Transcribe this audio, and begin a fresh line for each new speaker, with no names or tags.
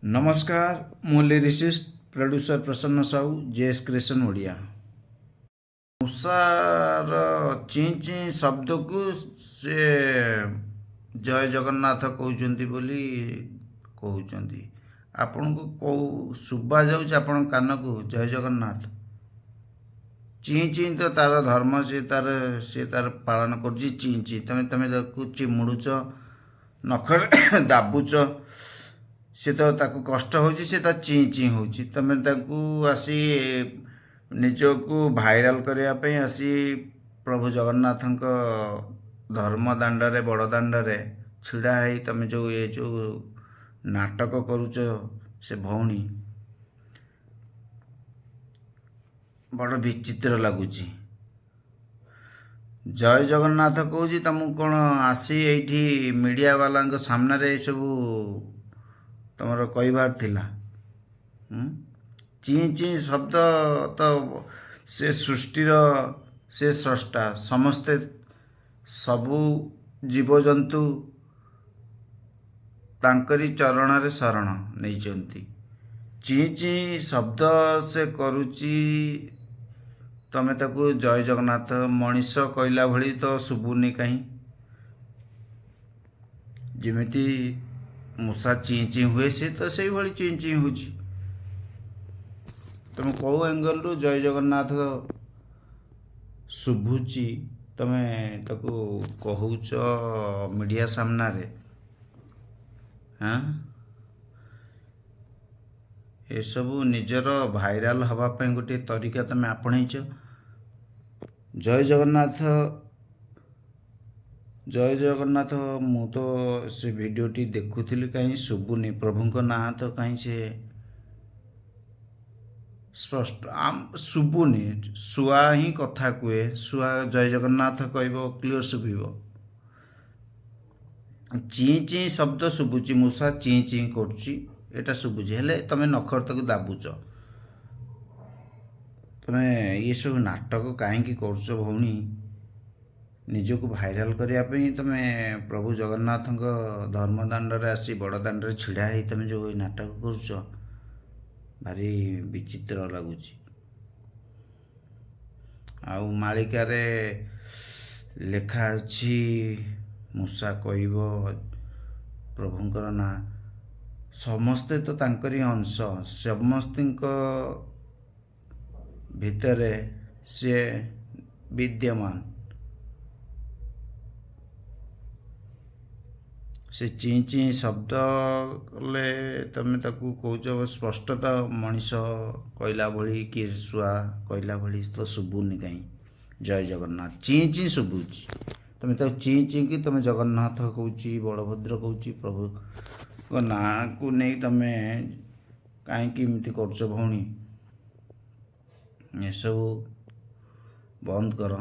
ନମସ୍କାର, ମୁଁ lyricist producer ପ୍ରସନ୍ନ Sahu, JS creation Odia. ମୂଷାର ଚିଁ ଚିଁ ଶବ୍ଦକୁ ସେ ଜୟ ଜଗନ୍ନାଥ କହୁଛନ୍ତି ବୋଲି କହୁଛନ୍ତି। ଆପଣଙ୍କୁ କେଉଁ ଶୁଭା ଯାଉଛି ଆପଣଙ୍କ କାନକୁ ଜୟ ଜଗନ୍ନାଥ? ଚିଁ ଚିଁ ତ ତାର ଧର୍ମ, ସେ ତାର ପାଳନ କରୁଛି। ଚିଁ ଚିଁ, ତମେ ତମେ ତାକୁ ଚିମୁଡ଼ୁଛ, ନଖରେ ଦାବୁଛ, ସେ ତ ତାକୁ କଷ୍ଟ ହେଉଛି, ସେ ତ ଚିଁ ଚିଁ ହେଉଛି। ତମେ ତାକୁ ଆସି ନିଜକୁ ଭାଇରାଲ କରିବା ପାଇଁ ଆସି ପ୍ରଭୁ ଜଗନ୍ନାଥଙ୍କ ଧର୍ମ ଦାଣ୍ଡରେ, ବଡ଼ ଦାଣ୍ଡରେ ଛିଡ଼ା ହେଇ ତମେ ଯେଉଁ ଏ ଯେଉଁ ନାଟକ କରୁଛ ସେ ଭଉଣୀ, ବଡ଼ ବିଚିତ୍ର ଲାଗୁଛି। ଜୟ ଜଗନ୍ନାଥ କହୁଛି, ତମକୁ କ'ଣ ଆସି ଏଇଠି ମିଡ଼ିଆ ବାଲାଙ୍କ ସାମ୍ନାରେ ଏସବୁ ତମର କହିବାର ଥିଲା? ଚିଁ ଚିଁ ଶବ୍ଦ ତ ସେ ସୃଷ୍ଟିର ସେ ସ୍ରଷ୍ଟା, ସମସ୍ତେ ସବୁ ଜୀବଜନ୍ତୁ ତାଙ୍କରି ଚରଣରେ ଶରଣ ନେଇଛନ୍ତି। ଚିଁ ଚିଁ ଶବ୍ଦ ସେ କରୁଛି, ତମେ ତାକୁ ଜୟ ଜଗନ୍ନାଥ ମଣିଷ କହିଲା ଭଳି ତ ଶୁଭୁନି କାହିଁ। ଯେମିତି ମୂଷା ଚିଁ ଚିଁ ହୁଏ, ସେ ତ ସେଇଭଳି ଚିଁ ଚିଁ ହେଉଛି। ତମେ କେଉଁ ଏଙ୍ଗଲରୁ ଜୟ ଜଗନ୍ନାଥ ଶୁଭୁଛି ତମେ ତାକୁ କହୁଛ ମିଡ଼ିଆ ସାମ୍ନାରେ? ହଁ, ଏସବୁ ନିଜର ଭାଇରାଲ ହେବା ପାଇଁ ଗୋଟିଏ ତରିକା ତମେ ଆପଣେଇଛ। ଜୟ ଜଗନ୍ନାଥ, ଜୟ ଜଗନ୍ନାଥ। ମୁଁ ତ ସେ ଭିଡ଼ିଓଟି ଦେଖୁଥିଲି, କାହିଁ ଶୁଭୁନି ପ୍ରଭୁଙ୍କ ନାଁ ତ କାହିଁ ସେ ସ୍ପଷ୍ଟ ଶୁଭୁନି। ଶୁଆ ହିଁ କଥା କୁହେ, ଶୁଆ ଜୟ ଜଗନ୍ନାଥ କହିବ, କ୍ଲିଅର ଶୁଭିବ। ଚିଁ ଚିଁ ଶବ୍ଦ ଶୁଭୁଛି, ମୂଷା ଚିଁ ଚିଁ କରୁଛି, ଏଇଟା ଶୁଭୁଛି। ହେଲେ ତମେ ନଖରେ ତାକୁ ଦାବୁଛ। ତମେ ଏସବୁ ନାଟକ କାହିଁକି କରୁଛ ଭଉଣୀ? ନିଜକୁ ଭାଇରାଲ କରିବା ପାଇଁ ତମେ ପ୍ରଭୁ ଜଗନ୍ନାଥଙ୍କ ଧର୍ମ ଦାଣ୍ଡରେ ଆସି ବଡ଼ ଦାଣ୍ଡରେ ଛିଡ଼ା ହେଇ ତମେ ଯେଉଁ ଏଇ ନାଟକ କରୁଛ, ଭାରି ବିଚିତ୍ର ଲାଗୁଛି। ଆଉ ମାଳିକାରେ ଲେଖା ଅଛି ମୂଷା କହିବ ପ୍ରଭୁଙ୍କର ନାଁ। ସମସ୍ତେ ତ ତାଙ୍କରି ଅଂଶ, ସମସ୍ତଙ୍କ ଭିତରେ ସିଏ ବିଦ୍ୟମାନ। ସେ ଚିଁ ଚିଁ ଶବ୍ଦ କଲେ ତମେ ତାକୁ କହୁଛ। ସ୍ପଷ୍ଟତ ମଣିଷ କହିଲା ଭଳି କି ଶୁଆ କହିଲା ଭଳି ତ ଶୁଭୁନି କାହିଁ ଜୟ ଜଗନ୍ନାଥ। ଚିଁ ଚିଁ ଶୁଭୁଛି, ତମେ ତାକୁ ଚିଁ ଚିଁକି ତମେ ଜଗନ୍ନାଥ କହୁଛି, ବଳଭଦ୍ର କହୁଛି, ପ୍ରଭୁଙ୍କ ନାଁକୁ ନେଇ ତମେ କାହିଁକି ଏମିତି କରୁଛ ଭଉଣୀ? ଏସବୁ ବନ୍ଦ କର।